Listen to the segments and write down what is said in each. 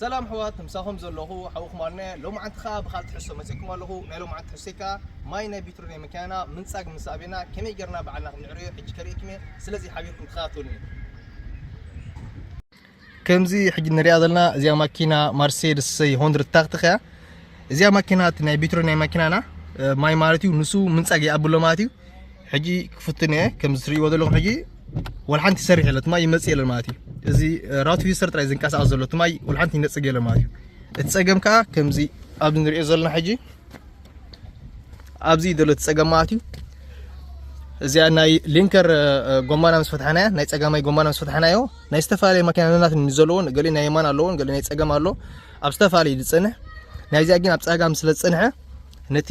ሰላም ኣሕዋት፣ ምሳኹም ዘለኹ ሓውኹም ኣልነ። ሎማዓንቲ ኸኣ ብኻልእ ትሕዝቶ መጺእኩም ኣለኹ። ናይ ሎማዓንቲ ትሕዝቶይ ከኣ ማይ ናይ ቢትሮ ናይ መኪናና ምንጻግ ምስ ኣበየና ከመይ ጌርና ባዕልና ከም ንዕርዮ ሕጂ ከርእየኩም እየ። ስለዚ ሓቢርኩም ተኸታተሉኒ። ከምዚ ሕጂ ንሪኣ ዘለና እዚኣ ማኪና ማርሴድስ ሰይ ሆንድርድ ታክትኽ እያ። እዚኣ ማኪና እቲ ናይ ቢትሮ ናይ ማኪናና ማይ ማለት እዩ፣ ንሱ ምንጻግ ይኣብሎ ማለት እዩ። ሕጂ ክፍትን እየ። ከምዚ ትርእይዎ ዘለኹም ሕጂ ወልሓንቲ ይሰርሕ የለ፣ እቲ ማይ ይመጽእ የለን ማለት እዩ። እዚ ራውት ፊስተር ጥራይ ዝንቀሳቐስ ዘሎ፣ እቲ ማይ ወልሓንቲ ይነጽግ የለን ማለት እዩ። እቲ ጸገም ከኣ ከምዚ ኣብዚ ንርእዮ ዘለና ሕጂ ኣብዚ ዘሎ እቲ ጸገም ማለት እዩ። እዚኣ ናይ ሊንከር ጎማና ምስ ፈትሓናያ፣ ናይ ጸጋማይ ጎማና ምስ ፈትሓናዮ፣ ናይ ዝተፈላለየ ማኪና ነናትን ዘለዎን፣ ገሊኡ ናይ የማን ኣለዎን፣ ገሊኡ ናይ ጸገም ኣሎ። ኣብ ዝተፈላለየ ዝጸንሕ፣ ናይዚኣ ግን ኣብ ጸጋም ስለ ዝጸንሐ፣ ነቲ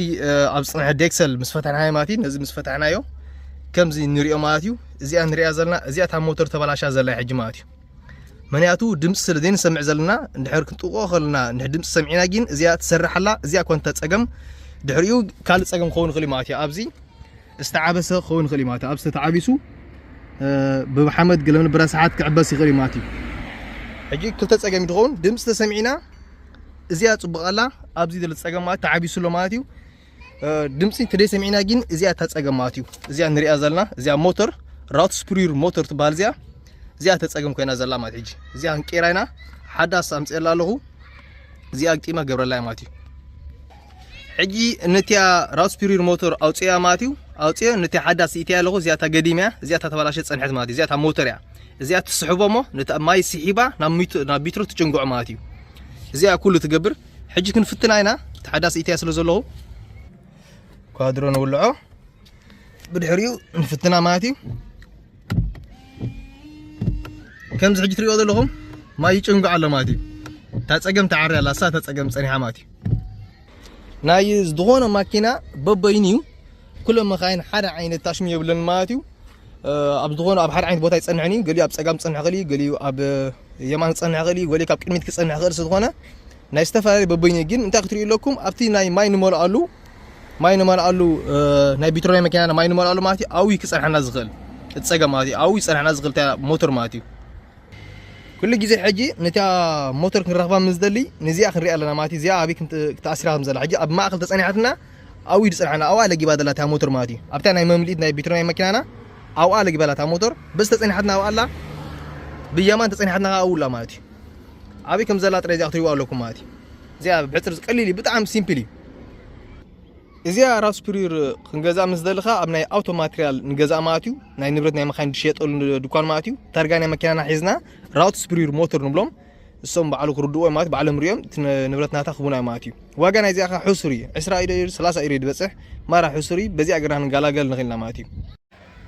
ኣብ ዝጸንሐ ዴክሰል ምስ ፈትሓናዮ ማለት እዩ። ነዚ ምስ ፈትሓናዮ ከምዚ ንሪኦ ማለት እዩ። እዚኣ ንሪኣ ዘለና፣ እዚኣ እታ ሞተር ተበላሻ ዘላ ሕጂ ማለት እዩ። ምክንያቱ ድምፂ ስለ ዘይንሰምዕ ዘለና፣ እንድሕር ክንጥቆ ከለና እንድሕር ድምፂ ሰሚዕና ግን እዚኣ ትሰርሓላ። እዚኣ ኮንተ ጸገም ድሕሪኡ ካልእ ጸገም ክኸውን ይኽእል እዩ ማለት እዩ። ኣብዚ ዝተዓበሰ ክኸውን ይኽእል እዩ ማለት እዩ። ኣብዚ ተተዓቢሱ ብሓመድ ገለምን ብረሳሓት ክዕበስ ይኽእል እዩ ማለት እዩ። ሕጂ ክልተ ጸገም እዩ ዝኸውን። ድምፂ ተሰሚዕና እዚኣ ጽቡቕ ኣላ፣ ኣብዚ ዘሎ ጸገም ማለት ተዓቢሱ ኣሎ ማለት እዩ። ድምፂ እንተደይ ሰሚዕና ግን እዚኣ እታ ጸገም ማለት እዩ። እዚኣ ንሪኣ ዘለና እዚኣ ሞተር ራውት ስፕሪር ሞተር ትበሃል እዚኣ። እዚኣ እታ ጸገም ኮይና ዘላ ማለት ሕጂ እዚኣ ክንቀይራ ኢና። ሓዳስ ኣምፅኤላ ኣለኹ። እዚኣ ግጢማ ገብረላ እያ ማለት እዩ። ሕጂ ነቲያ ራውት ስፕሪር ሞተር ኣውፅያ ማለት እዩ። ኣውፅዮ ነቲ ሓዳስ ኢትያ ኣለኹ። እዚኣ እታ ገዲም እያ። እዚኣ እታ ተበላሸ ጸንሐት ማለት እዩ። እዚኣ እታ ሞተር እያ። እዚኣ ትስሕቦ እሞ ነቲ ማይ ስሒባ ናብ ሚቶ-፣ ናብ ቢትሮ ትጭንግዖ ማለት እዩ። እዚኣ ኩሉ ትገብር። ሕጂ ክንፍትና ኢና። እቲ ሓዳስ ኢትያ ስለ ዘለኹ ኳድሮ ንውልዖ። ብድሕሪኡ ንፍትና ማለት እዩ። ከምዚ ሕጂ ትሪኦ ዘለኹም ማይ ይጭንጉ ኣሎ ማለት እዩ። እታ ጸገም ተዓሪ ኣላ፣ እሳ እታ ጸገም ጸኒሓ ማለት እዩ። ናይ ዝኾነ ማኪና በበይኑ እዩ። ኩለን መኻይን ሓደ ዓይነት ታሽሚ የብለን ማለት እዩ። ኣብ ዝኾነ ኣብ ሓደ ዓይነት ቦታ ይጸንሕን እዩ። ገሊኡ ኣብ ጸጋም ክጸንሕ ይኽእል እዩ፣ ገሊኡ ኣብ የማን ክጸንሕ ይኽእል እዩ፣ ገሊኡ ካብ ቅድሚት ክጸንሕ ይኽእል ስለ ዝኾነ ናይ ዝተፈላለዩ በበይኑ እዩ። ግን እንታይ ክትሪኡ ኣለኩም፣ ኣብቲ ናይ ማይ ንመልኣሉ፣ ማይ ንመልኣሉ፣ እ፣ ናይ ቢትሮ ናይ መኪናና ማይ ንመልኣሉ ማለት እዩ፣ ኣብኡ እዩ ክጸንሐና ዝኽእል። እቲ ጸገም ማለት እዩ፣ ኣብኡ ይጸንሐና ዝኽእል እታ ሞተር ማለት እዩ። ኩሉ ግዜ ሕጂ ነታ ሞተር ክንረኽባ ምስ ደሊ፣ ነዚኣ ክንሪኣ ኣለና ማለት እዩ። እዚኣ ኣበይ ክንት-፣ ክትኣስራ ከም ዘላ። ሕጂ ኣብ ማእከል ተጸኒሓትና፣ ኣብኡ እዩ ዝጸንሐና፣ ኣብኣ ለጊባ ዘላ እታ ሞተር ማለት እዩ። ኣብታ ናይ መምልኢት ናይ ቢትሮ ናይ መኪናና፣ ኣብኣ ለጊባ ዘላ እታ ሞተር። በዚ ተጸኒሓትና ኣብኣ ኣላ፣ ብየማን ተጸኒሓትና ከኣ ኣብኡ ኣላ ማለት እዩ። ኣበይ ከም ዘላ ጥራይ እዚኣ ክትሪእዋ ኣለኩም ማለት እዩ። እዚኣ ብሕጽር ቀሊል እዩ፣ ብጣዕሚ ሲምፕል እዩ። እዚኣ ራውት ስፕሪር ክንገዛ ምስ ደልኻ ኣብ ናይ ኣውቶ ማትሪያል ንገዛ ማለት እዩ። ናይ ንብረት ናይ መኻይን ዝሽየጠሉ ድኳን ማለት እዩ። ታርጋ ናይ መኪናና ሒዝና ራውት ስፕሪር ሞተር ንብሎም። እሶም ባዕሉ ክርድእዎ ማለት ባዕሎም ሪኦም እቲ ን-፣ ንብረት ናታ ክቡና ማለት እዩ። ዋጋ ናይ እዚኣ ኸዓ ሕሱር እዩ። ዕስራ ኢሮ እዩ፣ ሰላሳ ኢሮ እዩ ዝበጽሕ። ማራ ሕሱር እዩ። በዚኣ ገርና ንገላገል ንኽእል ኢና ማለት እዩ።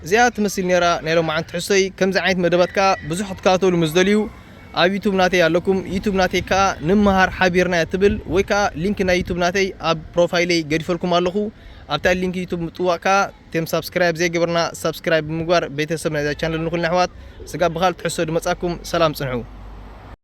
እዚኣ ትመስል ነይራ ናይ ሎማዓንቲ ትሕዝቶይ። ከምዚ ዓይነት መደባት ከኣ ብዙሕ ክትከታተሉ ምስ ደልዩ ኣብ ዩቱብ ናተይ ኣለኩም። ዩቱብ ናተይ ከኣ ንመሃር ሓቢርና እያ ትብል፣ ወይ ከኣ ሊንክ ናይ ዩቱብ ናተይ ኣብ ፕሮፋይለይ ገዲፈልኩም ኣለኹ። ኣብታ ሊንክ ዩቱብ ምጥዋቕ ከኣ እቶም ሳብስክራይብ ዘይገበርና ሳብስክራይብ ብምግባር ቤተሰብ ናይዛ ቻነል ንኹልና ኣሕዋት። ስጋብ ብኻልእ ትሕዝቶ ድመጻኩም ሰላም ጽንሑ።